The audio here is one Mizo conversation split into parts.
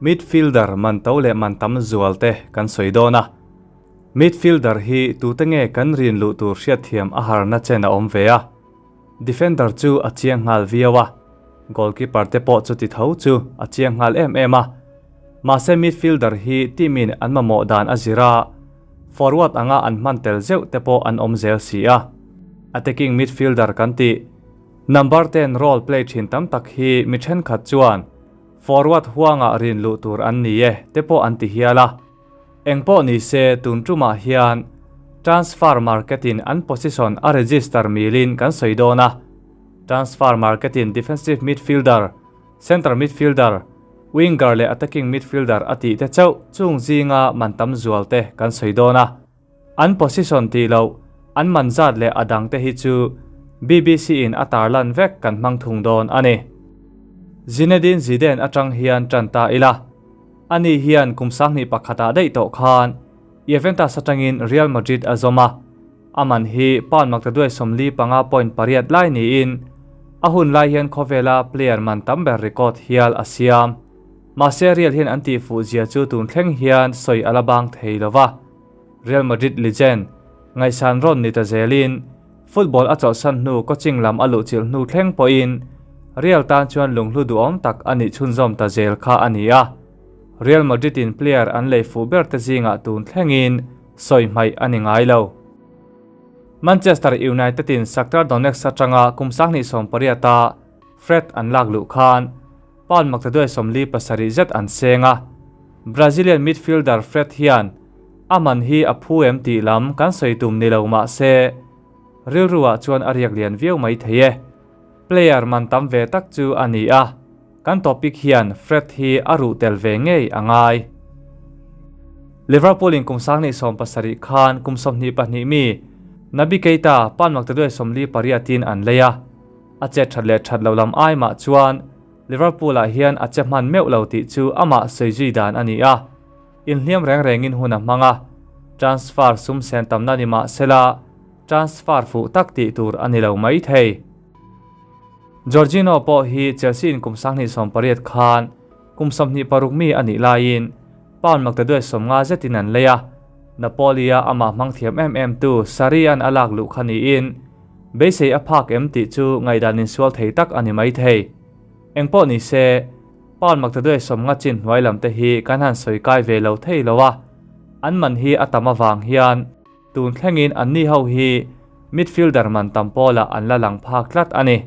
Midfielder man to leh man tam zual te kan sawi dawn a. Midfielder hi tute nge kan rin luh tur hriatthiam a harna chen a awm ve a. Defender chu a chiang nghal viau a, goalkeeper te pawh chuti tho chu a chiang nghal em em a. Mahse midfielder hi team in an mamawh dan a zir a, forward anga an hman tel zeuh te pawh an awm zel si a. Attacking midfielder kan tih, number ten role play thin tam tak hi mi thenkhat chuan forward huangah rin luh tur an ni e te pawh an ti hial a. Engpawh ni se tun tumah hian transfer market in an position a register milin kan sawi dawn a. Transfer market in defensive midfielder, centre midfielder, winger leh attacking midfielder a tih te chauh chung zinga man tam zual te kan sawi dawn a. An position tih loh, an man zat leh a dang te hi chu BBC in a tarlan vek kan hmang thung dawn a ni. Zinedine Zidane atang hian tan ta ila. Ani hian kum sanghnih pakhatah daih tawh khan Juventus atangin Real Madrid a zawm a, a man hi pound maktaduai 45.8 lai niin a hun lai hian khawvela player man tam ber record hial a siam. Mahse Real hian an tihfuh zia chu tun thleng hian sawi a la bang thei lo va. Real Madrid legend ngaihsan rawn ni ta zelin football a chawlhsan hnu coaching lam a luhchilh hnu thleng pawhin Real tan chuan lunghlu duhawm tak a nih chhunzawm ta zel kha a ni a. Real Madrid in player an lei fuh ber te zingah tun thlengin sawi hmaih a ni ngai lo. Manchester United in Shakhtar Donetsk atanga kum 2018 a Fred an lak luh khan pound maktaduai 47 zet an seng a. Brazilian midfielder Fred hian a man hi a phu em tih lam kan sawi tum ni lo mah se rilruah chuan a riak lian viau mai thei e. Player man tam ve tak chu a ni a, kan topic hian Fred hi a ruh tel ve ngei a ngai. Liverpool in kum 2017 khan kum 22 mi Naby Keita pound maktaduai 48 in an lei a, a chet that leh that lo lam ai mah chuan Liverpool ah hian a che hman meuh lo tih chu amah sawi zui dan a ni a, inhliam reng rengin hun a hmang a, transfer sum sen tamna ni mah sela transfer fuh tak tih tur a ni lo mai thei. Jorginho pawh hi Chelsea in kum 2018 khan kum 26 mi a nih laiin pound maktaduai 50 zetin an lei a, Napoli a amah hmang thiam em em tu Sarri an a lak luh kha niin beisei a phak em tih chu ngaihdan insual thei tak a ni mai thei. Engpawh ni se, pound maktaduai 50 chin hnuai lam te hi kan han sawi kai ve lo thei lo a, an man hi a tam avang hian tun thlengin anni ho hi midfielder man tam pawlah an la lang phak tlat a ni.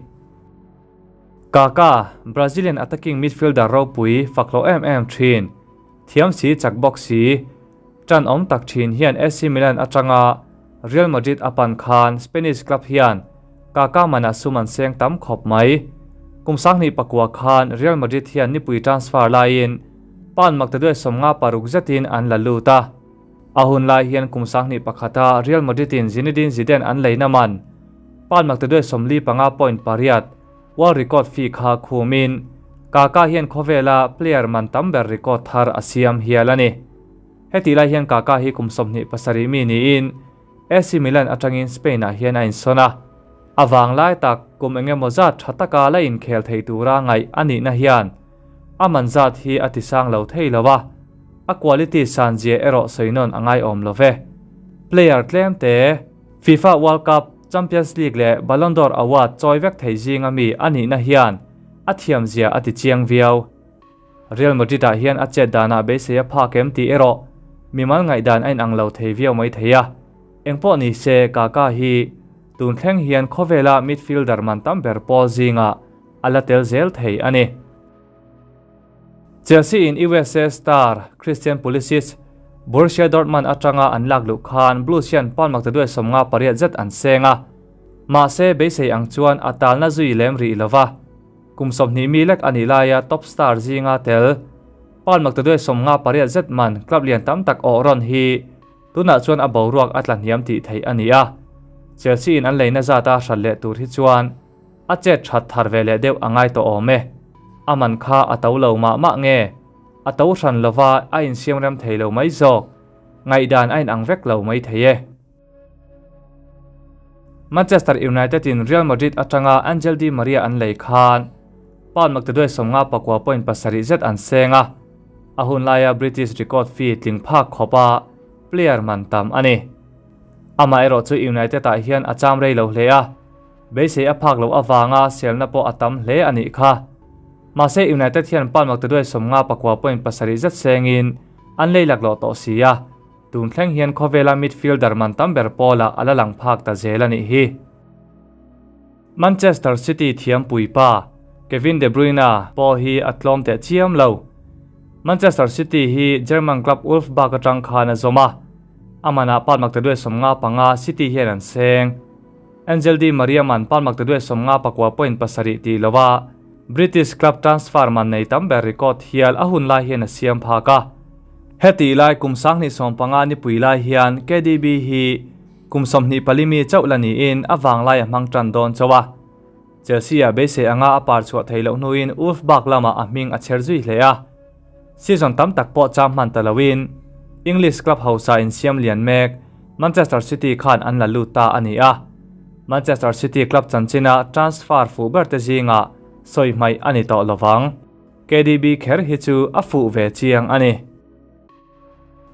Kaka, Brazilian attacking midfielder ropui fak lo em em thin, thiam si chak bawk si, tan awm tak thin hian AC Milan atanga Real Madrid a pan khan Spanish club hian Kaka manah sum an seng tam khawp mai. Kum 2009 khan Real Madrid hian nipui transfer laiin pound maktaduai 56 zetin an la lut a. A hun lai hian kum 21 a Real Madrid in Zinedine Zidane an leina man pound maktaduai 45.8 world record fee kha khumin Kaka hian khawvela player man tam ber record thar a siam hial a ni. Heti lai hian Kaka hi kum 27 mi niin AC Milan atangin Spain ah hian a insawn a. A vang lai tak kum engemaw zat tha taka la inkhel thei tura ngaih a nihna hian a man zat hi a tisang lo thei lo a, a quality san zia erawh sawi nawn a ngai awm lo ve. Player tlem te, FIFA World Cup, Champions League leh Ballon d'Or award chawi vek thei zinga mi a nihna hian a thiam zia a ti chiang viau. Real Madrid ah hian a chet danah beisei a phak em tih erawh mimal ngaihdan a inang lo thei viau mai thei a. Engpawh ni se Kaka hi tun thleng hian khawvela midfielder man tam ber pawl zingah a la tel zel thei a ni. Chelsea in USA star Christian Pulisic Borussia Dortmund atanga an lak luh khan Blues hian pound maktaduai 58 zet an seng a. Mahse beisei ang chuan a talna zui lem rih lova. Kum 20 mi lek a nih laia top star zinga tel pound maktaduai 58 zet man club lian tam tak awh rawn hi tunah chuan a boruak a tla hniam tih theih a ni a. Chelsea in an leina zata hral leh tur hi chuan a chet that thar ve leh deuh a ngai tawh awm e. A man kha a to lo mah mah nge a to hran lova a insiam rem thei lo mai zawk ngaihdan a inang vek lo mai thei e. Manchester United in Real Madrid atanga Angel Di Maria an lei khan pound maktaduai 59.7 zet an seng a. A hun laia British record fee tling phak khawpa player man tam a ni. Amaherawh chu United ah hian a cham rei lo hle a, beisei a phak loh avanga selna pawh a tam hle a nih kha. Mahse United hian Palm Maktaduai 59 point pasarih zet sengin an lei laklawh tawh si a, tun thleng hian khawvela midfielder man tam ber pawlah a la lang phak ta zel a nih hi. Manchester City thiampui pa Kevin De Bruyne pawh hi a tlawm teh chiam lo. Manchester City hi German club Wolfsburg atang khan a zawm a, a manah Palm Maktaduai 55 City hian an seng. Angel Di Maria man Palm Maktaduai 59 point pasarih tih lova British club transfer man nei tam ber record hial a hun lai hian a siam phak a. Hetih lai kum 2015 nipui lai hian KDB hi Kum 24 mi chauh la niin a vanglai a hmang tan dawn chauh a. Chelsea-ah beisei anga a par chhuah theih loh hnuin Wolfsburg lamah a hming a chher zui hle a. Season tam tak pawh cham hman ta loin English club hausa insiam lian mek Manchester City khan an la lut ta a ni a. Manchester City club chanchina transfer fuh ber te zingah sawi hmaih a ni tawh lovang. KDB kher hi chu a fuh ve chiang a ni.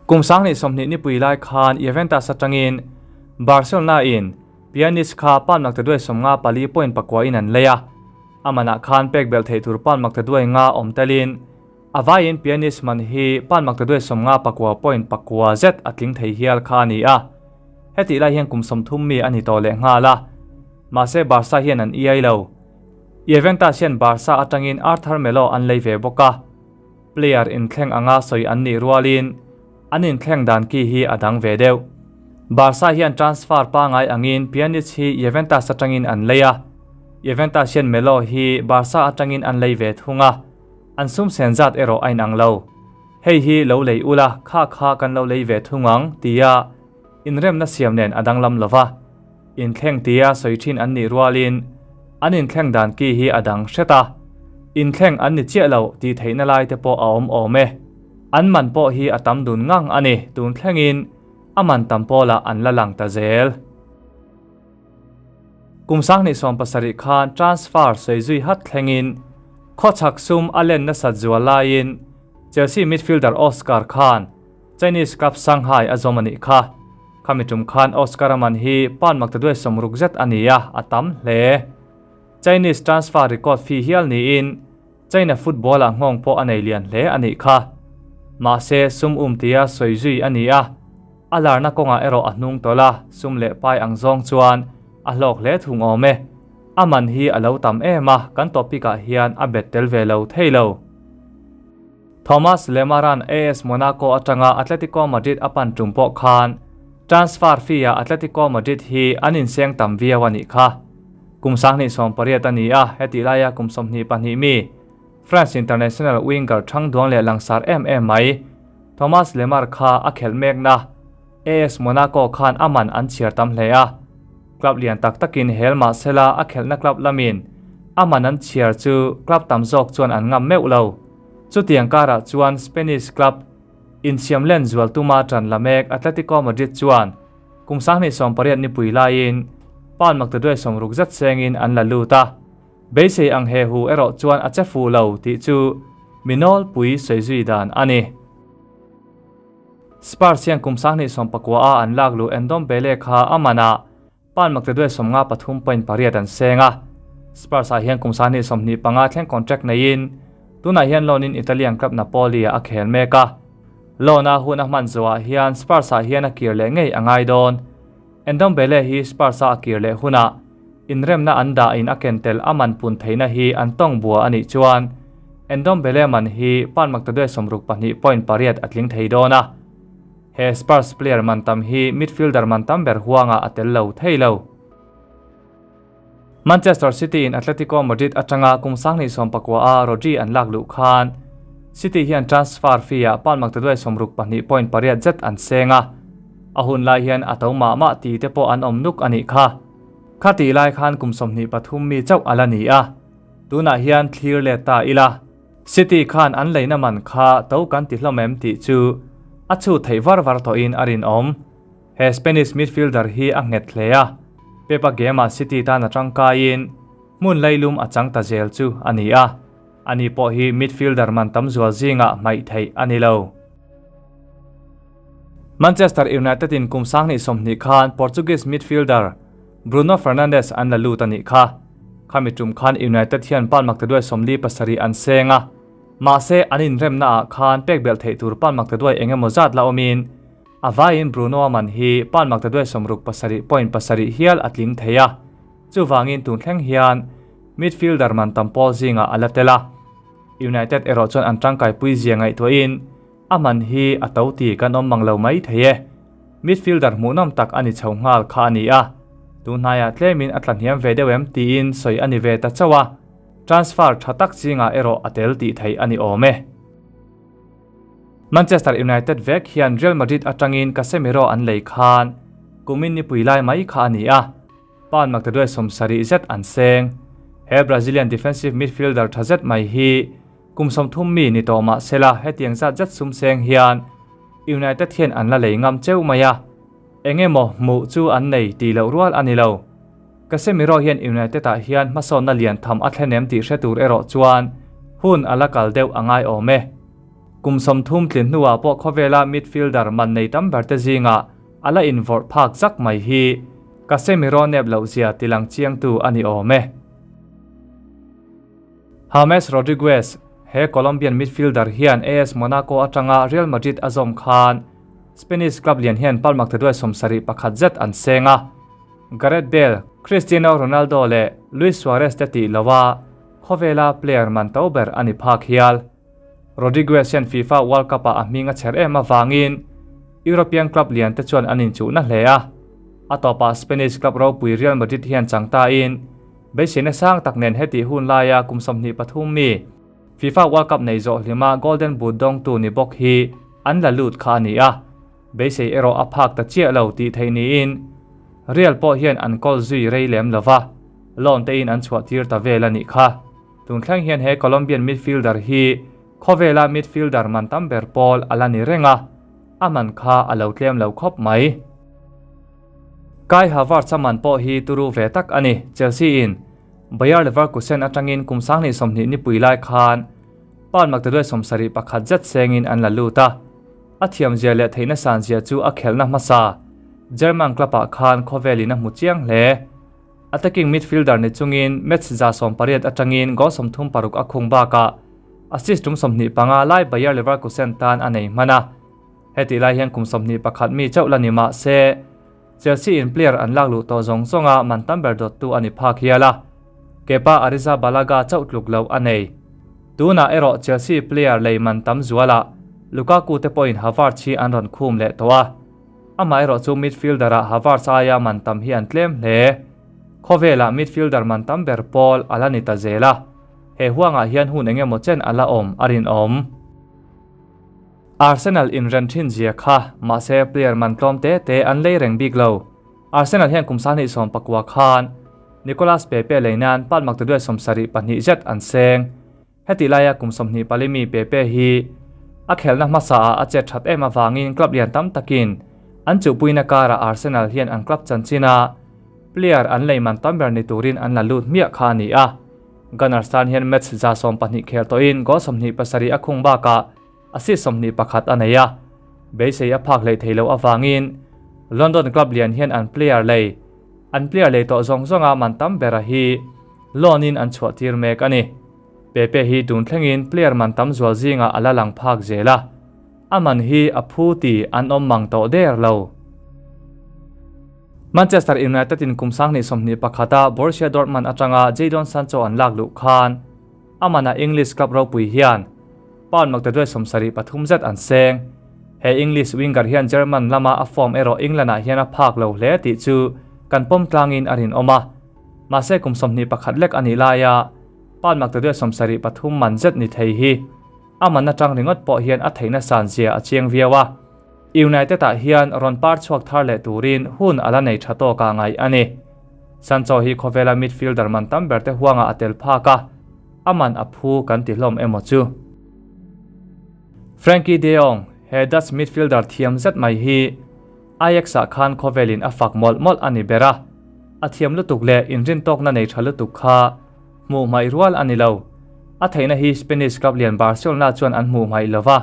Kum 2020 nipui lai khan Juventus atangin Barcelona in Pjanic kha pan maktaduai 54 point pakua in an lei a, a manah khan pek belh theih tur pan maktaduai nga awm telin a vaiin Pjanic man hi pan maktaduai 59 point pakua zet a tling thei hial kha a ni a. Hetih lai hian kum 30 mi a ni tawh leh nghal a, mahse Barca hian an iai lo. Juventus hian Barca atangin Arthur Melo an lei ve bawk a. Player inthleng anga sawi an nih rualin an inthleng dan ki hi a dang ve deuh. Barca hian transfer pangai angin Pjanic hi Juventus atangin an lei a, Juventus hian Melo hi Barca atangin an lei ve thung a, an sum sen zat erawh a inang lo. Hei hi lo lei ula, kha kha kan lo lei ve thung ang, tia inremna siam nen a danglam lova. Inthleng tia sawi thin an nih rualin an inthleng dan ki hi a dang hret a, inthleng an ni chiah lo tih theihna lai te pawh a awm awm e. An man pawh hi a tam dun ngang a ni, tun thlengin a man tam pawlah an la lang ta zel. Kum 2017 khan transfer sawi zui hat thlengin khawchhak sum a len nasat zual laiin Chelsea midfielder Oscar khan Chinese club Shanghai a zawm a nih kha. Khami tum khan Oscar a man hi pound maktaduai 60 zet a ni a, a tam hle. Chinese transfer record fee hial niin China football ah nghawng pawh a nei lian hle a nih kha. Mahse sum um tia sawi zui a ni a, a larna kawngah erawh a hnung tawlh a, sum leh pai ang zawng chuan a hlawk hle thung awm e. A man hi a lo tam em a, kan topic ah hian a bet tel ve lo thei lo. Thomas Lemar-a'n AS Monaco atanga Atletico Madrid a pan tum pawh khan transfer fee-ah Atletico Madrid hi an inseng tam viau a nih kha. Kum 28 a ni a, hetih laia kum 22 mi France international winger thang duang leh langsar em em mai Thomas Lemar kha a khelh mekna AS Monaco khan a man an chhiar tam hle a. Club lian tak takin hel mah sela a khelhna club lamin a man an chhiar chu club tam zawk chuan an ngam meuh lo. Chutiang karah chuan Spanish club insiam len zual tuma tan la mek Atletico Madrid chuan kum 2018 nipui laiin pound maktaduai 60 zet sengin an la lut a. Beisei ang he hu erawh chuan a che fuh lo tih chu mi nawlpui sawi zui dan a ni. Spurs hian kum 2019 a an lak luh Ndombele kha a manah pound maktaduai 53 point pariat an seng a. Spurs ah hian kum 2025 thleng contract neiin tunah hian loan in Italian club Napoli ah a khel mek a. Loan a hun a hman zawhah hian Spurs ah hian a kir leh ngei a ngai dawn. Ndombele hi Spurs a a kir leh hunah inremna an dah in a ken tel a man pun theihna hi an tawng bua a nih chuan Ndombele man hi pound maktaduai 62 point pariat a tling thei dawn a. He Spurs player man tam hi midfielder man tam ber huangah a tel lo thei lo. Manchester City in Atletico Madrid atanga kum 2019 a Rodri an lak luh khan City hian transfer fee ah pound maktaduai 62 point pariat zet an seng a. A hun lai hian a to mah mah ti te pawh an awm nuk a nih kha. Kha tih lai khan kum 23 mi chauh a la ni a. Tunah hian thlir let ta ila. City khan an leina man kha to kan ti hlawm em tih chu a chhut theih var var tawhin a rinawm. He Spanish midfielder hi a nghet hle a, Pep-a game-ah City tan a tangkaiin hmun lailum a chang ta zel chu a ni a. Ani pawh hi midfielder man tam zual zingah hmaih theih a ni lo. Manchester United in kum 2020 khan Portuguese midfielder Bruno Fernandes an la lut a nih kha. Khami tum khan United hian pound maktaduai 47 an seng a, mahse an inremna ah khan pek belh theih tur pound maktaduai eng emaw zat la awmin a vaiin Bruno a man hi pound maktaduai 67.7 hial a tling thei a. Chuvangin tun thleng hian midfielder man tam pawl zingah a la tel a. United erawh chuan an tangkaipui zia ngaihtuahin a man hi a to ti kan awm mang lo mai thei e. Midfielder hmuhnawm tak a ni chho nghal kha a ni a. Tunhnaiah tlemin a tlahniam ve deuh em tiin sawi a ni ve ta chauh a. Transfer tha tak zingah erawh a tel tih theih a ni awm e. Manchester United vek hian Real Madrid atangin Casemiro an lei khan kumin nipui lai mai kha a ni a. Pound maktaduai 70 zet an seng. He Brazilian defensive midfielder tha zet mai hi kum 30 mi ni tawh mah sela hetiang zat zet sum seng hian United hian an la lei ngam cheu mai a. Engemaw hmuh chu an nei tih loh rual a ni lo. Casemiro hian United ah hian hmasawnna lian tham a thlen em tih hre tur erawh chuan hun a la kal deuh a ngai awm e. Kum 30 tlin hnuah pawh khawvela midfielder man nei tam ber te zingah a la invawrh phak zak mai hi Casemiro nep loh zia tilang chiangtu a ni awm e. James Rodriguez, he Colombian midfielder hian AS Monaco atanga Real Madrid a zawm khan Spanish club lian hian pound maktaduai 71 zet an seng a. Gareth Bale, Cristiano Ronaldo leh Luis Suarez te tih loha khawvela player man to ber a ni phak hial. Rodriguez hian FIFA World Cup-ah a hming a chher em avangin European club lian te chuan an inchuhna hle a. A tawpah Spanish club ropui Real Madrid hian chang tain beiseina sang tak nen heti hun laia kum 23 mi FIFA World Cup nei zawh hlima Golden Boot dawngtu ni bawk hi an la lut kha a ni a. Beisei erawh a phak ta chiah lo tih theih niin Real pawh hian an kawl zui rei lem lova, loan te in an chhuah tir ta vel a nih kha. Tun thleng hian he Colombian midfielder hi khawvela midfielder man tam ber pawl a la ni reng a, a man kha a lo tlem lo khawp mai. Kai Havertz a man pawh hi turu ve tak a ni. Chelsea in Bayer Leverkusen atangin kum 2020 nipui lai khan pound maktaduai 71 zet sengin an la lut a. A thiam zia leh theihna san zia chu a khelhna hmasa German club ah khan khawvelin a hmu chiang hle. Attacking midfielder ni chungin match 180 atangin goal 36 a khung bakah assist tum 25 lai Bayer Leverkusen tan a nei hman a. Heti lai hian kum 21 mi chauh la ni mah se Chelsea in player an lak luh tawh zawng zawnga man tam ber dawttu a ni phak hial a. Kepa Arrizabalaga chauh tluk lo a nei. Tunah erawh Chelsea player lei man tam zualah Lukaku te pawhin Havertz hi an rawn khum leh tawh a. Amah erawh chu midfielder ah Havertz aia man tam hi an tlem hle. Khawvelah midfielder man tam ber pawl a la ni ta zel a. He huangah hian hun engemaw chen a la awm a rinawm. Arsenal in ren thin zia kha, mahse player man tlawm te te an lei reng bik lo. Arsenal hian kum 2019 khan Nicolas Pepe lei nan pound maktaduai 72 zet an seng. Heti laia kum 24 mi Pepe hi a khelna hmasa ah a chet that em avangin club lian tam takin an chuhpuina karah Arsenal hian an club chanchina player an lei man tam ber ni turin an la lut hmiah kha a ni a. Gunners tan hian match 120 khel tawhin goal 27 a khung bakah assist 21 a nei a. Beisei a phak hlei thei lo avangin London club lian hian an player lei an player lei tawh zawng zawnga man tam bera hi loan in an chhuah tir mek a ni. Pepe hi tun thlengin player man tam zual zingah a la lang phak zel a. A man hi a phu ti an awm mang tawh der lo. Manchester United in kum 2021 a Borussia Dortmund atanga Jadon Sancho an lak luh khan a mana English club ropui hian pound maktaduai 73 zet an seng. He English winger hian German lama a form erawh England ah hian a phak lo hle tih chu kan pawm tlangin a rinawm a. Mahse kum 21 lek a nih laia pound maktaduai 73 man zet ni thei hi a man atang ringawt pawh hian a theihna san zia a chiang viau a. United ah hian rawn par chhuak thar leh turin hun a la nei tha tawk a ngai a ni. Sancho hi khawvela midfielder man tam ber te huanga a tel phak a, a man a phu kan ti hlawm emaw chu. Frenkie de Jong, he Dutch midfielder thiam zet mai hi Ajax ah khan khawvelin a fak mawlh mawlh a ni ber a. A thiam lutuk leh inrin tawkna nei tha lutuk kha hmuh hmaih rual a ni lo. A theihna hi Spanish club lian Barcelona chuan an hmuh hmaih lo va,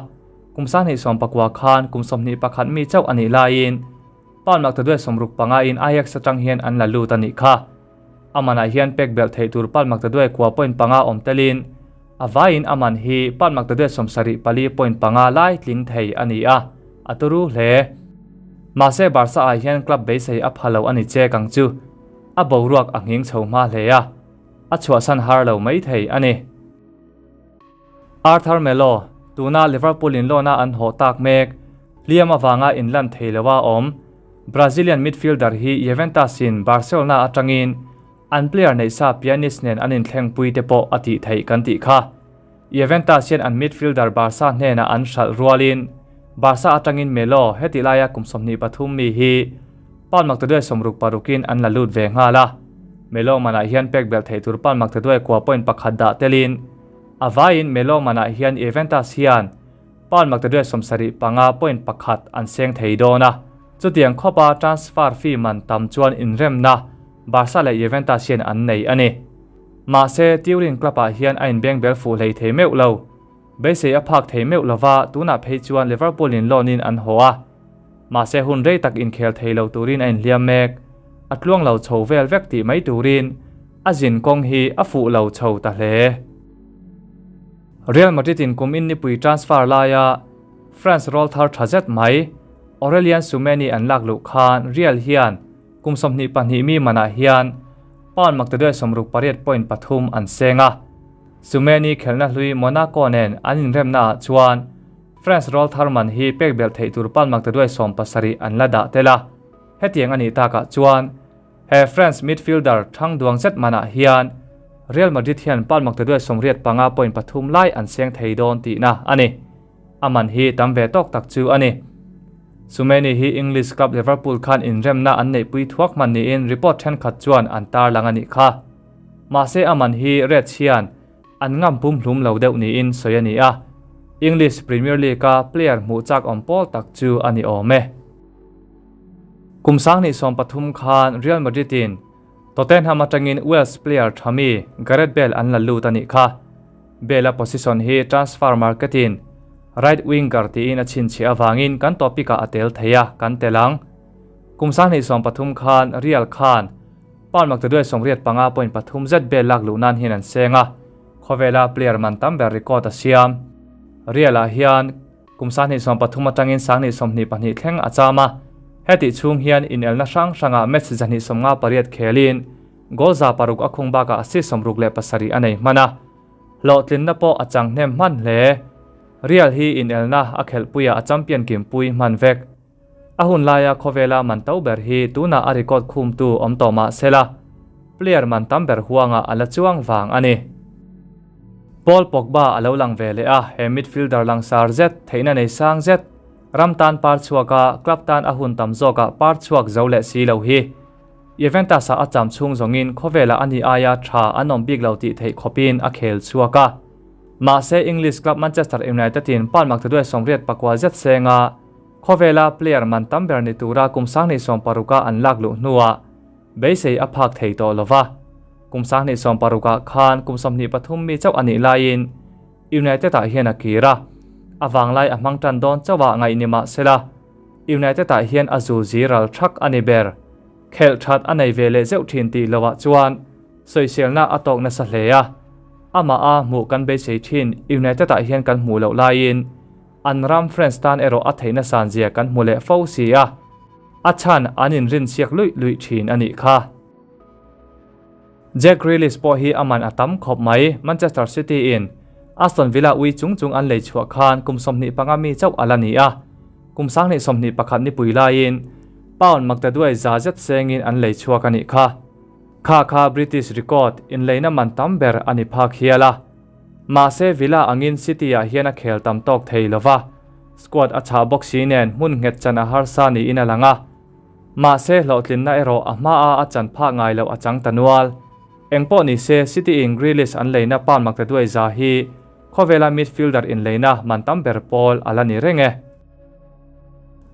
kum 2019 khan kum 21 mi chauh a nih laiin pound maktaduai 65 in Ajax atang hian an la lut a nih kha. A manah hian pek belh theih tur pound maktaduai kua point panga awm telin a vaiin a man hi pound maktaduai 74.5 lai tling thei a ni a, a turu hle. Mahse Barca ah hian club beisei a pha lo a ni chek ang chu. A boruak a nghing chho hma hle a. A chhuahsan har lo mai thei a ni. Arthur Melo, tuna Liverpool in loan-a an haw tak mek, hliam avanga inlan thei loa awm, Brazilian midfielder hi Juventus-in Barcelona atangin an player neihsa Pjanic nen an inthlengpui te pawh a tih theih kan tih kha. Juventus hian an midfielder Barca hnenah an hralh rualin Barca atangin Melo heti laia kum 23 mi hi pound maktaduai 66 in an la lut ve nghal a. Melo manah hian pek belh theih tur pound maktaduai kua point pakhat dah telin a vaiin Melo manah hian Juventus hian pound maktaduai 75 point pakhat an seng thei dawn a. Chutiang khawpa transfer fee man tam chuan inremna Barca leh Juventus hian an nei a ni. Mahse, Turin club-ah hian a inbeng bel fuh hlei thei meuh lo. Beisei a phak thei meuh lova, tunah phei chuan Liverpool in loan-in an haw a. Mahse, hun rei tak inkhel thei lo turin a inhliam mek. A tluang lo chho vel vek tih mai turin a zin kawng hi a fuh lo chho ta hle. Real Madrid in kum in nipui transfer laia France rawlthar tha zet mai Aurelien Tchouameni an lak luh khan Real hian Kum 22 mi manah hian pound maktaduai 68.3 an seng a. Tchouameni khelhna hlui Monaco nen an inremna ah chuan France rawlthar man hi pek belh theih tur pound maktaduai 17 an la dah tel a. Hetiang a nih takah chuan he France midfielder thang duang zet manah hian Real Madrid hian pound maktaduai 85.3 lai an seng thei dawn tihna a ni. A man hi tam ve tawk tak chu a ni. Tchouameni hi English club Liverpool khan inremna an neihpui thuak hman niin report thenkhat chuan an tarlang a nih kha. Mahse a man hi Reds hian an ngam pum hlum lo deuh niin sawi a ni a, English Premier League-a player hmuh chak awm pawl tak chu a ni awm e. Kum 2013 khan Real Madrid-in Tottenham atangin Wales player tha mi Gareth Bale an la lut a nih kha. Bale-a position hi transfer market-in right winger tiin a chhinchhiah avangin kan topic-ah a tel thei a, kan tel ang. Kum 2013 khan Real khan pound maktaduai 85.3 zet Bale lak luh nan hian an seng a, khawvela player man tam ber record a siam. Real-ah hian Kum 2013 atangin 2022 thleng a cham a, hetih chhung hian inelna hrang hrangah match 158 khelin goal 600 a khung bakah assist 67 a nei hman a, hlawhtlinna pawh a chang hnem hman hle. Real hi inelna a khelhpuiah a champion kimpui hman vek. A hun laia khawvela man to ber hi tunah a record khumtu awm tawh mah sela, player man tam ber huangah a la chuang vang a ni. Paul Pogba a lo lang ve leh a, he midfielder langsar zet, theihna nei sang zet, ram tan par chhuak a, club tan a hun tam zawkah par chhuak zo leh si lo hi. Juventus-ah a cham chhung zawngin khawvelah a ni aia tha an awm bik lo tih theih khawpin a khel chhuak a. Mahse English club Manchester United-in pound maktaduai 84 zet senga Khawvela player man tam ber ni tura kum 2016 an lak luh hnuah beisei a phak thei tawh lova. Kum 2016 khan kum 23 mi chauh a nih laiin United-ah hian a kir a, a vanglai a hmang tan dawn chauhah ngaih ni mah sela United-ah hian a zu zi ral thak a ni ber. Khelh that a nei ve leh zeuh thin tih lohah chuan sawiselna a tawk nasa hle a, amah a hmuh kan beisei thin United-ah hian kan hmuh loh laiin An ram France tan erawh a theihna san zia kan hmu leh fo si a, a chhan an inrin chhiak luih luih thin a nih kha. Jack Grealish pawh hi a man a tam khawp mai, Manchester City in Aston Villa ui chung chung an lei chhuah khan kum 25 mi chauh a la ni a, kum 2021 nipui laiin pound maktaduai za zet sengin an lei chhuak a nih kha. Kha kha British record inleina man tam ber a ni phak hial a. Mahse Villa angin City-ah hian a khel tam tawk thei lo va, squad a chhah bawk si nen hmun nghet chan a harsa niin a lang a. Mahse hlawhtlinna erawh a hmaa a chan phah ngai loh a chang ta nual. Engpawh ni se City-in Grealish an leina pound maktaduai za hi khawvela midfielder inleina man tam ber pawl a la ni reng e.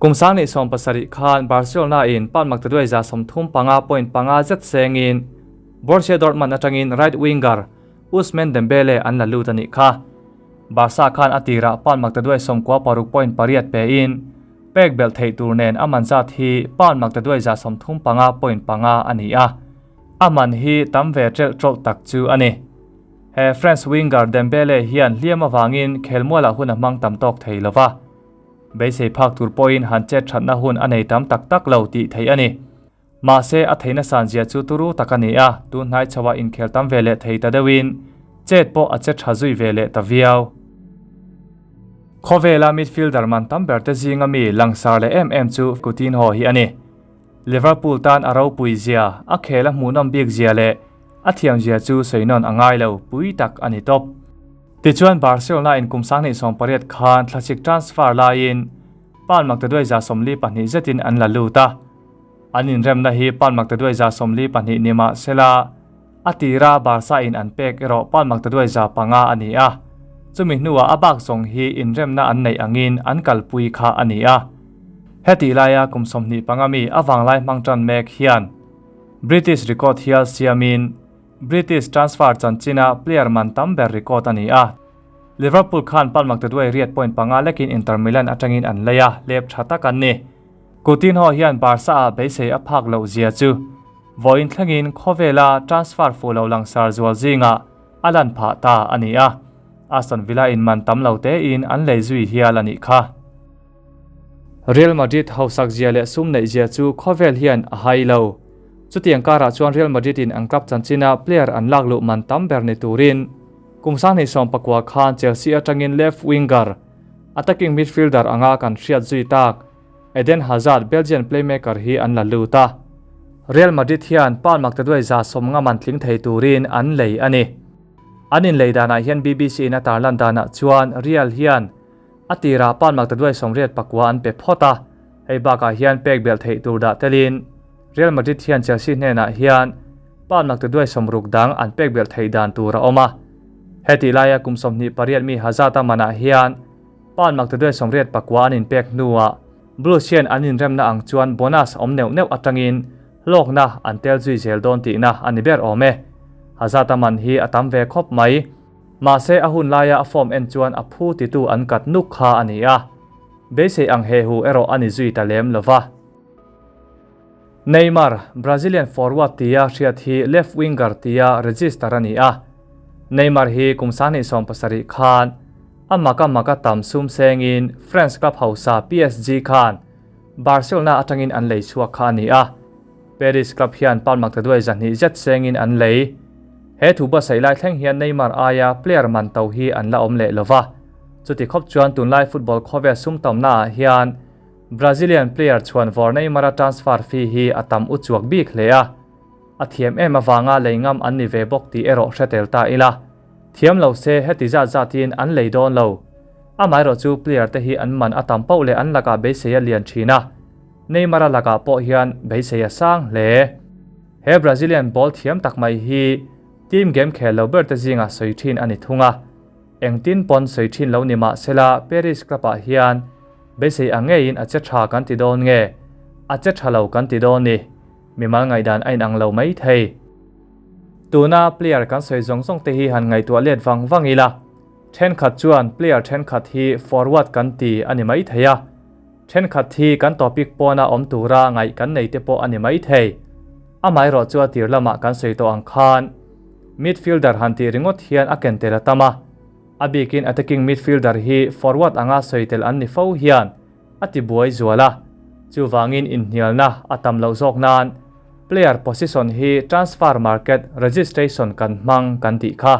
Kum 2017 khan Barcelona-in pound maktaduai za 35.5 zet sengin Borussia Dortmund atangin right winger. Ousmane Dembele an la lut a nih kha. Barca khan a tirah pound maktaduai 96.8 pein pek belh theih tur nen a man zat hi pound maktaduai 135.5 a ni a, a man hi tam ve ṭelh ṭawlh tak chu a ni. He French winger Dembele hian hliam avangin khelmualah hun a hmang tam tawk thei lo va, beisei phak tur pawhin han chet ṭhatna hun a nei tam tak tak lo tih theih a ni. Mahse, a theihna san zia chu turu tak a ni a, tun hnai chhoah inkhel tam ve leh thei ta deuhin chet pawh a che tha zui ve leh ta viau. Khawvela midfielder man tam ber te zinga mi langsar leh em em chu Coutinho hi a ni. Liverpool tan a ropui zia, a khel a hmuhnawm bik zia leh a thiam zia chu sawi nawn a ngai lo pui tak a ni tawp. Tichuan Barcelona in kum 2018 khan thlasik transfer laiin pound maktaduai 42 zetin an la lut a. An inremna hi pound maktaduai 42 ni mah sela, a tira Barca in an pek erawh pound maktaduai 500 a ni a. Chumi hnuah a bak zawng hi inremna an neih angin an kalpui kha a ni a. Hetih laia kum 25 mi a vanglai hmang tan mek hian British record hial siamin British transfer chanchina player man tam ber record a ni a. Liverpool khan pound maktaduai 8.5 lekin Inter Milan atangin an lei a, lep tha tak an ni. Coutinho hian Barca ah beisei a phak loh zia chu vawiin thlengin khawvela transfer fuh lo langsar zual zingah a lan phah ta a ni a, Aston Villa in man tam lo tein an lei zui hial a nih kha. Real Madrid hausak zia leh sum neih zia chu khawvel hian a hai lo. Chutiang karah chuan Real Madrid in an club chanchina player an lak luh man tam ber ni turin kum 2019 khan Chelsea atangin left winger, attacking midfielder anga kan hriat zui tak Eden Hazard, Belgian playmaker hi an la lut a. Real Madrid hian pound maktaduai 150 man tling thei turin an lei a ni. An inlei danah hian BBC in a tarlan danah chuan Real hian a tirah pound maktaduai 89 an pe phawt a, hei bakah hian pek belh theih tur dah telin Real Madrid hian Chelsea hnenah hian pound maktaduai 60 dang an pek belh theih dan tur a awm a. Hetih laia kum 28 mi Hazard a manah hian pound maktaduai 89 an inpek hnuah Blues hian an inremna ang chuan bonus awm neuh neuh atangin hlawkna an tel zui zel dawn tihna a ni ber awm e. Hazard a man hi a tam ve khawp mai. Mahse a hun laia a form en chuan a phu titu an kat nuk kha a ni a. Beisei ang he hu erawh a ni zui ta lem lova. Neymar, Brazilian forward tia hriat hi left winger tia register a ni a. Neymar hi kum 2017 khan a maka maka tam sum sengin France club hausa PSG khan Barcelona atangin an lei chhuak kha a ni a. Paris club hian pound maktaduai 200 zet sengin an lei. He thu buatsaih lai thleng hian Neymar aia player man to hi an la awm leh lova. Chuti khawp chuan tunlai football khawvel sum tamna ah hian Brazilian player chuan vawr Neymar a transfer fee hi a tam u chuak bik hle a. A thiam em avanga lei ngam an ni ve bawk tih erawh hre tel ta ila. Thiam lo se heti zat zatin an lei dawn lo. Amaherawh chu player te hi an man a tam pauh leh an lakah beisei a lian thin a. Neymar a lakah pawh hian beisei a sang hle. He Brazilian ball thiam tak mai hi team game khel lo ber te zingah sawi thin a ni thung a. Engtin pawn sawi thin lo ni mah sela Paris club ah hian beisei ang ngeiin a che tha kan ti dawn nge a che tha lo kan ti dawn ni. Mimal ngaihdan a inang lo mai thei. Tuna player kan sawi zawng zawng te hi han ngaihtuah let vang vang ila. Thenkhat chuan player thenkhat hi forward kan ti a ni mai thei a. Thenkhat hi kan topic pawna awm tura ngaih kan nei te pawh a ni mai thei. Amaherawh chu a tir lamah kan sawi tawh ang khan midfielder han tih ringawt hian a ken tel a tam a. A bikin attacking midfielder hi forward anga sawi tel an ni fo hian a ti buai zual a. Chuvangin inhnialna a tam loh zawk nan player position hi transfer market registration kan hmang kan tih kha.